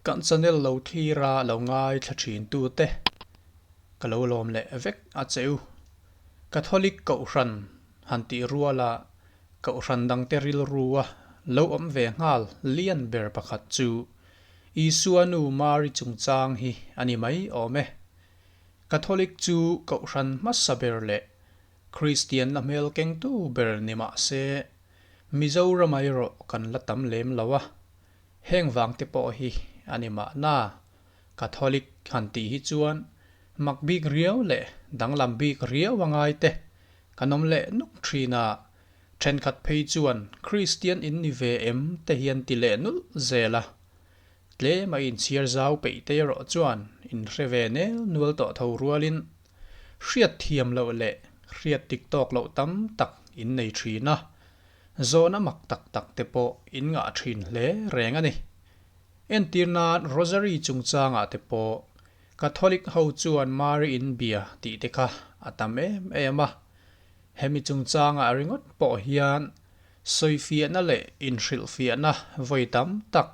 Kan channel lo thlir a lo ngaithla thin tu te ka lo lawm leh vek a che u. Catholic Kohhran han tih rual a Kohhran dangte rilru a lo awm ve nghal lian ber pakhat chu Isua nu Mari chungchang hi a ni mai awm e. Catholic chu Kohhran hmasa ber leh Kristianna hmel kengtu ber ni mah se Mizoram erawh kan la tam lem lo a, Heng vang te pawh hi a ni mahna, Catholic han tih hi chuan mak bik riau leh danglam bik riau a ngai te kan awm leh nuk thin a, thenkhat phei chuan Kristian in ni ve em te hian ti leh nulh zel a. Tlem a inchhiar zau peih te erawh chuan inhre ve nel nual tawh tho rualin hriat thiam loh leh hriat dik tawk loh tam tak in nei thin a, Zawhna mak tak tak te pawh in ngah thin hle reng a ni. Entir nan Rosary chungchangah te pawh Catholic ho chuan Mary in bia tih te kha a tam em em a. Hemi chungchangah ringawt pawh hian sawifiahna leh inhrilhfiahna vawi tam tak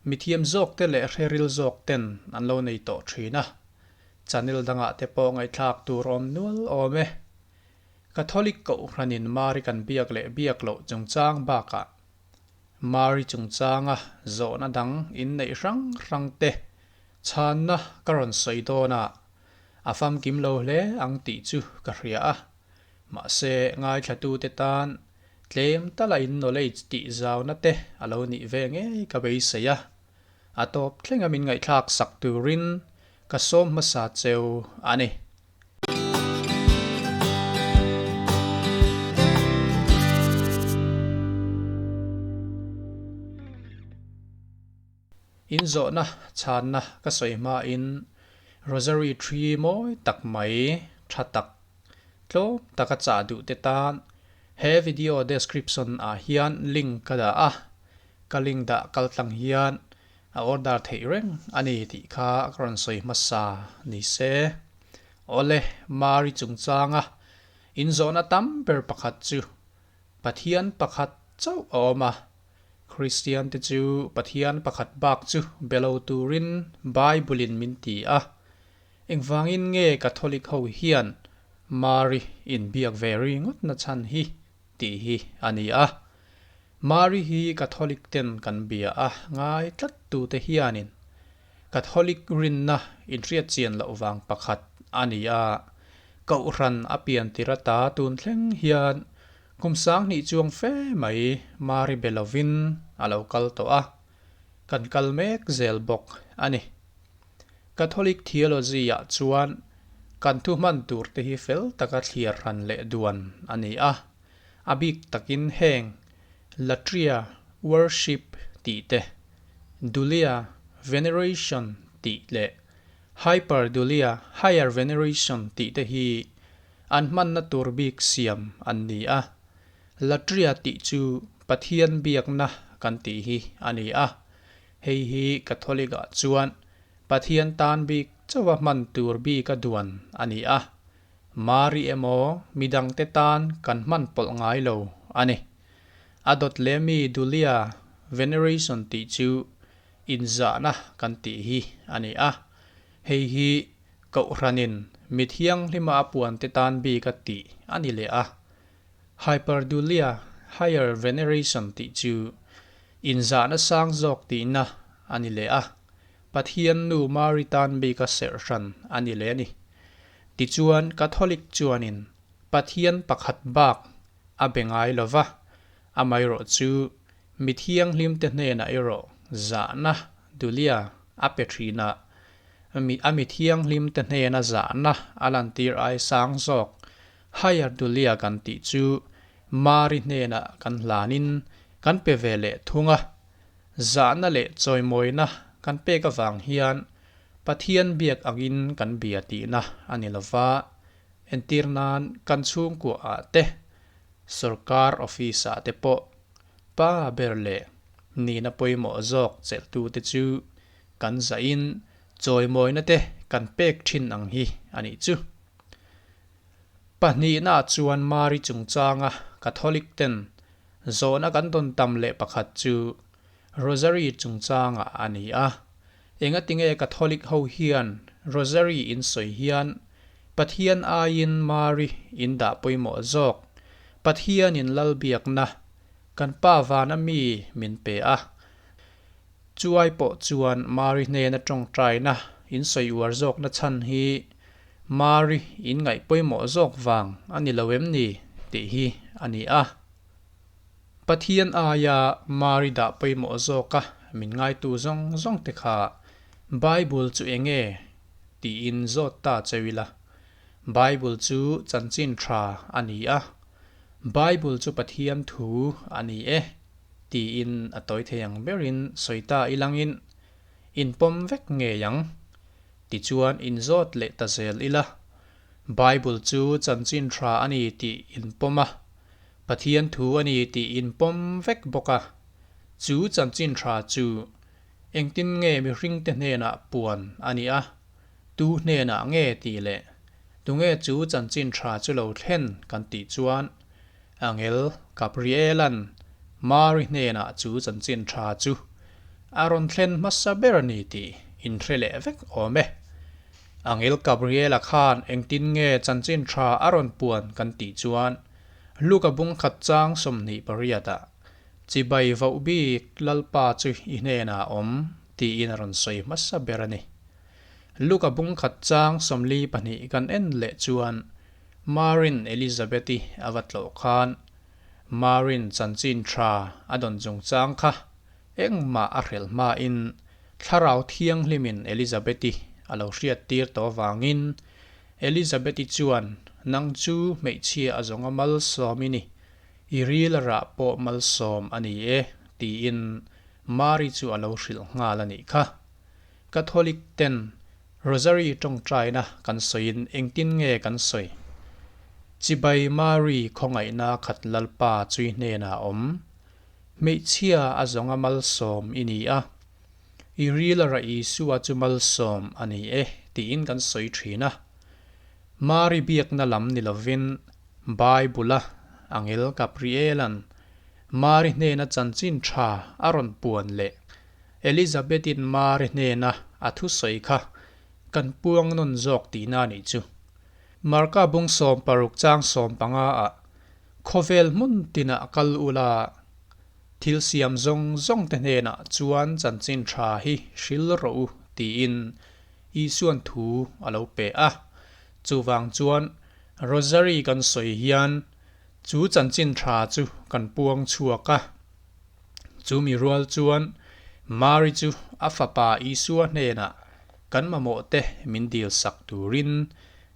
mithiam zawk te leh hreril zawk ten an lo nei tawh thin a. Channel dangah te pawh ngaihthlak tur awm nual awm e. Catholic Kohhranin Mari kan biak leh biak loh chungchang bakah Mari chungchanga zawhna dang inneih hrang hrang te chhanna ka rawn sawi dawn a, a famkim lo hle ang tih chu ka hria a. Mahse, ngaithlatute tan tlem tala in knowledge tih zauna te a lo nih ve ngei ka beisei a. A tawp thlenga min ngaihthlak sak turin ka sawm hmasa cheu a ni. In zawhna chhanna ka sawi hmain Rosary Tree mawi tak mai tha tak tlawm taka chah duh te tan he video description ah hian link ka dah a, ka link dah kal tlang hian a order theih reng a ni tih kha ka rawn sawi hmasa ni se. Awle, Mari chungchanga inzawhna tam ber pakhat chu Pathian pakhat chauh a awm a, Kristian te chu Pathian pakhat bak chu be lo turin Bible-in min ti a. Engvangin nge Catholic ho hian Mari inbiak ve ringawt na chhan hi tih hi a ni a. Mari hi Catholic ten kan bia a ngai tlat tute hianin Catholic rinna inhriat chian loh vang pakhat a ni a. Kohhran a pian tir ata tun thleng hian kum sanghnih chuang fe mai Mari be lovin a lo kal tawh a, kan kal mek zel bawk a ni. Catholic theology-ah chuan kan thu hman tur te hi fel taka thliar hran leh duan a ni a, a bik takin heng Latria, worship, tih te, Dulia, veneration, tih leh Hyperdulia, higher veneration, tih te hi an hmanna tur bik siam an ni a. Latria tih chu Pathian biakna kan tih hi a ni a. Hei hi Catholic-ah chuan Pathian tan bik chauha hman tur bika duan a ni a, Mari emaw midangte tan kan hman pawlh ngai lo a ni. A dawt leh mi Dulia veneration tih chu inzahna kan tih hi a ni a, hei hi Kohhranin mi thianghlima a puante tan bika tih a ni leh a. Hyperdulia, higher veneration tih chu inzahna sang zawk tihna a ni leh a, Pathian nu Mari tan bika serh hran a ni leh a ni. Tichuan Catholic chuanin Pathian pakhat bak a be ngai lo va, amaherawh chu mi thianghlimte hnenah erawh zahna, dulia, a pe thin a, a mi thianghlimte hnena zahna a lantir ai sang zawk Higher Dulia kan tih chu Mari hnenah kan hlanin kan pe ve leh thung a, zahna leh chawimawina kan pek avang hian Pathian biak angin kan bia tihna a ni lova, entir nan kan chhungkuaah te, sorkar office ah te pawh pa ber leh nihna pawimawh zawk chelhtute chu kan zahin chawimawina te kan pek thin ang hi a nih chu. Pahnihna chuan Mari chungchanga Catholic ten zawhna kan dawn tam leh pakhat chu Rosary chungchangah a ni a. Engatinge Catholic ho hian Rosary in sawi hian Pathian aiin Mari in dah pawimawh zawk? Pathianin Lal biakna kan Pa vana mi min pe a, Chuai pawh chuan Mari hnena tawngtaina in sawi uar zawkna chhan hi Mari in ngaih pawimawh zawk vang a ni lo em ni tih hi a ni a. Pathian aia Mari dah pawimawh zawka min ngaitu zawng zawng te kha Bible chu enge tiin zawt ta cheu ila. Bible chu chanchin tha a ni a, Bible chu Pathian thu a ni e. Tiin a tawi thei ang berin sawi ta ilangin inpawm vek ngei ang. Tichuan inzawt leh ta zel ila, Bible chu chanchin tha a ni tih inpawm a, Pathian thu a ni tih inpawm vek bawk a, chu chanchin tha chu engtin nge mihringte hnenah puan a nih a, tu hnenah nge tih leh tunge chu chanchin tha chu lo thlen kan tih chuan Angel Gabriela'n Mari hnenah chu chanchin tha chu a rawn thlen hmasa ber a ni tih inhre leh vek awm e. Angel Gabriela khan engtin nge chanchin tha a rawn puan kan tih chuan Luka bung khat chang 28 ah Chibai voh bik Lalpa chu i hnenah a awm tiin a rawn sawi hmasa ber a ni. Luka bung khat chang 42 kan en leh chuan Marin Elizabeth-i a va tlawh khan Marin chanchin tha a dawn chungchang kha engmah a hrelh hmain Thlarau Thianghlimin Elizabeth-i a lo hriattir tawh avangin Elizabeth-i chuan nang chu hmeichhia a zawnga malsawm i ni, i ril a rah pawh malsawm a ni e tiin Mari chu a lo hrilh nghal a nih kha. Catholic ten Rosary tawngtaina kan sawiin engtin nge kan sawi? Chibai Mari khawngaihna khat Lalpa chui hnenah a awm. Hmeichhia a zawnga malsawm i ni a, i ril a rah Isua chu malsawm a ni e tiin kan sawi thin a. Mari biakna lam ni lovin Bible-a Angel Gabriel-a'n Mari hnena chanchin tha a rawn puan leh Elizabeth-in Mari hnena a thusawi kha kan puang nawn zawk tihna a nih chu. Marka bung 16 chang 15 ah khawvel hmun tinah kal ula, thil siam zawng zawng te hnenah chuan chanchin tha hi hril rawh u tiin Isuan thu a lo pe a. Chuvang chuan Rosary kan sawi hian chu chanchin tha chu kan puang chhuak a. Chu mi rual chuan Mari chu a fapa Isua hnenah kan mamawhte min dilsak turin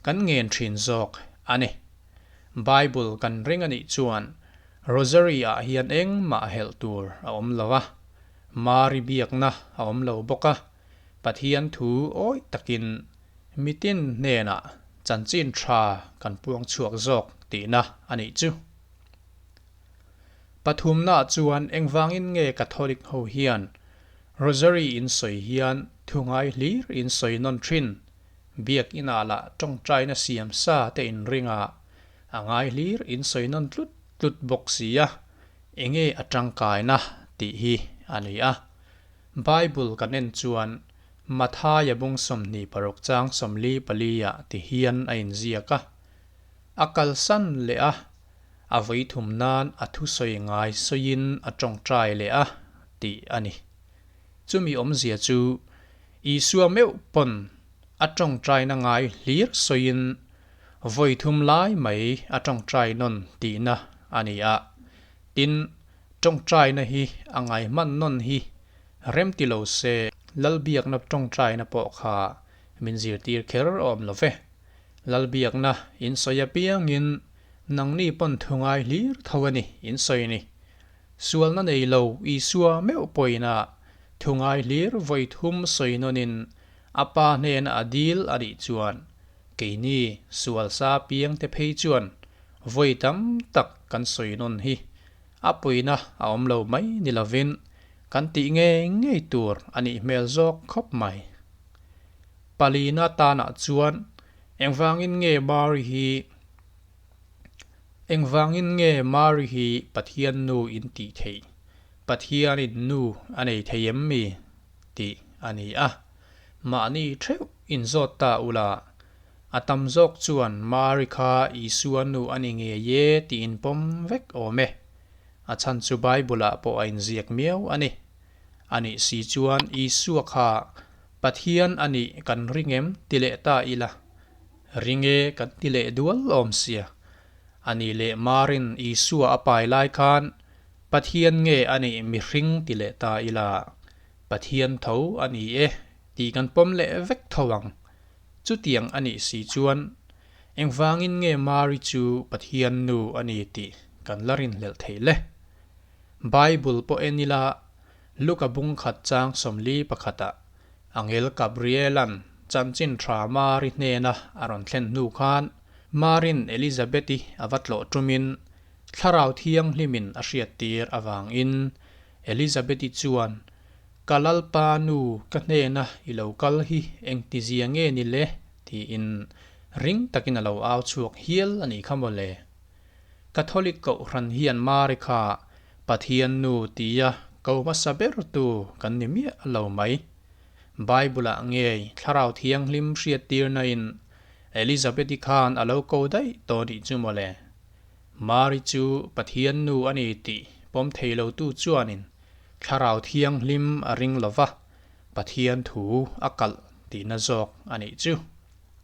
kan ngen thin zawk a ni. Bible kan ring a nih chuan Rosary-ah hian engmah helh tur a awm lo a, Mari biakna a awm lo bawk a, Pathian thu awih takin mitin hnenah chanchin tha kan puang chhuak zawk tihna a nih chu. Pathumnaah chuan engvangin nge Catholic ho hian Rosary in sawi hian thu ngai hlir in sawi nawn thin? Biakinah lah tawngtaina siam sa te in ring a, a ngai hlir in sawi nawn tlut tlut bawk si a, enge a tangkaina tih hi a ni a. Bible kan en chuan Mathaia bung 26 chang 44 ah ti hian a inziak a, a kalsan leh a, A vawithum nan a thusawi ngai sawiin a tawngtai leh a, tih a ni. Chumi awmzia chu Isua meuh pawn a tawngtaina ngai hlir sawiin vawithum lai mai a tawngtai nawn tihna a ni a. Tin, tawngtaina hi a ngai hman nawn hi remti lo se Lalbiakna tawngtaina pawh kha min zirtir kher awm lo ve. Lalbiakna in sawi apiangin nangni pawn thu ngai hlir tho a ni in sawi ni. Sualna nei lo Isua meuh pawina thu ngai hlir vawi thum sawi nawnin a Pa hnena a dil a nih chuan keini sual sa piangte phei chuan vawi tam tak kan sawi nawn hi a puina a awm lo mai ni lovin kan tih ngei ngei tur a nih hmel zawk khawp mai. Palina tanah chuan engvangin nge Mari hi Engvangin nge Mari hi Pathian nu in tih theih? Pathianin nu a nei thei em mi? tih a ni a. Mahni theuh inzawt ta ula, a tam zawk chuan Mari kha Isua nu a ni ngei e tiin pawm vek awm e. A chhan chu Bible-ah pawh a inziak miau a ni. A nih si chuan Isua kha Pathian a nih kan ring em ti leh ta ila, ring e kan ti leh dual awm sia. A nih leh Marin Isua a pai lai khan Pathian nge a nih mihring ti leh ta ila, Pathian tho a ni e tih kan pawm leh vek tho ang. Chutiang a nih si chuan engvangin nge Mari chu Pathian nu a ni tih kan la rinhlelh theih le? Bible pawh en ila Luka bung khat chang 41 ah Angel Gabriela'n chanchin tha Mari hnena a rawn thlen hnu khan Marin Elizabeth-i a va tlawh tumin Thlarau Thianghlimin a hriattir avangin Elizabeth-i chuan, Ka Lalpa nu, ka hnena i lo kal hi engtizia nge ni le? tiin ring takin a lo au chhuak hial a nih kha mawle. Catholic Kohhran hian Mari kha Pathian nu tia ko hmasa bertu kan ni miah lo mai. Bible-ah ngei Thlarau Thianghlim hriattirnain Elizabeth-i khan a lo ko daih tawh nih chu mawle. Mari chu Pathian nu a ni tih pawm thei lotu chuanin Thlarau Thianghlim a ring lo va, Pathian thu a kalh tihna zawk a nih chu.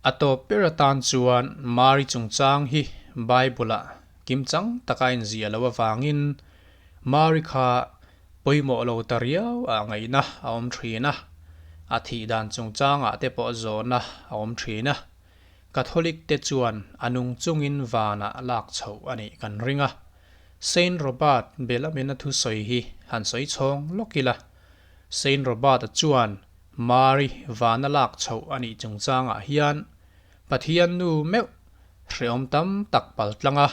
A tawp ber atan chuan Mari chungchang hi Bible-ah kimchang taka inziah loh avangin Mari kha pawimawh lo ta riau ah ngaihna a awm thin a, a thih dan chungchangah te pawh zawhna a awm thin a. Catholic te chuan a nung chungin vanah lak chhoh a nih kan ring a. Saint Robert Bellamina thusawi hi han sawi chhawng lawk ila. Saint Robert-a chuan Mari vana lak chhoh a nih chungchangah hian Pathian nu meuh hrehawm tam tak paltlang a,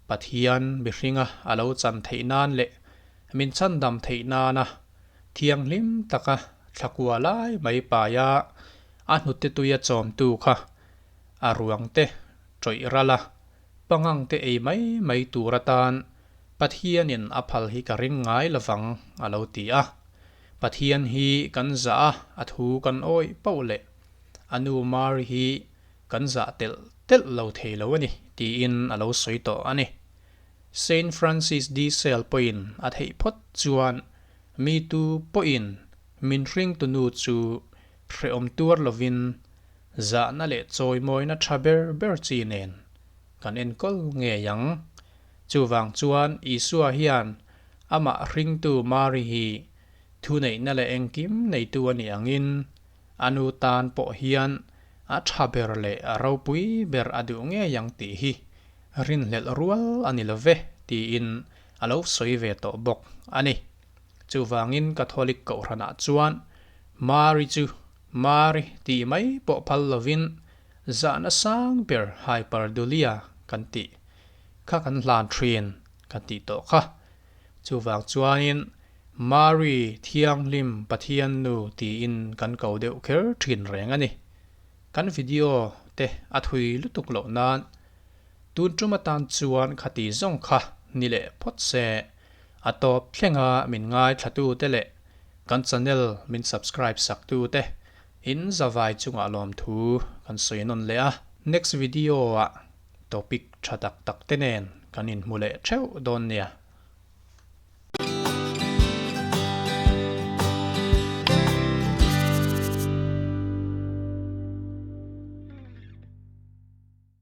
Pathian mihringa a lo chan theih nan leh min chhandam theih nana thianghlim taka thlakua lai mai paia a hnute tuia chawmtu kha a ruang te tawih ral a, pangang te ei mai mai tur atan Pathianin a phal hi ka ring ngai lovang a lo ti a. Pathian hi kan zah a, a thu kan awih poh leh a nu Mari hi kan zah telh telh lo thei lo a ni tiin a lo sawi tawh a ni. Saint Francis de Sales pawhin a theih phawt chuan mi tu pawhin min hringtu nu chu hrehawm tuar lovin zahna leh chawimawina tha ber ber chi nen kan enkawl ngei ang. Chuvang chuan Isua hian amah hringtu Mari hi thuneihna leh engkim neitu a nih angin a nu tan pawh hian a tha ber leh a ropui ber a duh ngei ang tih hi rinhlelh rual a ni lo ve tiin a lo sawi ve tawh bawk a ni. Chuvangin Catholic Kohhranah chuan Mari chu Mari tih mai pawh phal lovin zahna sang ber hyperdulia kan tih kha kan hlan thin kan tih tawh kha. Chuvang chuanin Mari Thianghlim Pathian nu tiin kan ko deuh kher thin reng a ni. Kan video te a thui lutuk loh nan tun tum atan chuan khati zawng kha ni leh phawt se a tawp thlenga min ngaithlatu te leh kan channel min subscribe sak tu te in zavai chungah lawmthu kan sawi nawn leh a. Next video ah topic tha tak tak te nen kan inhmu leh theuh dawn nia.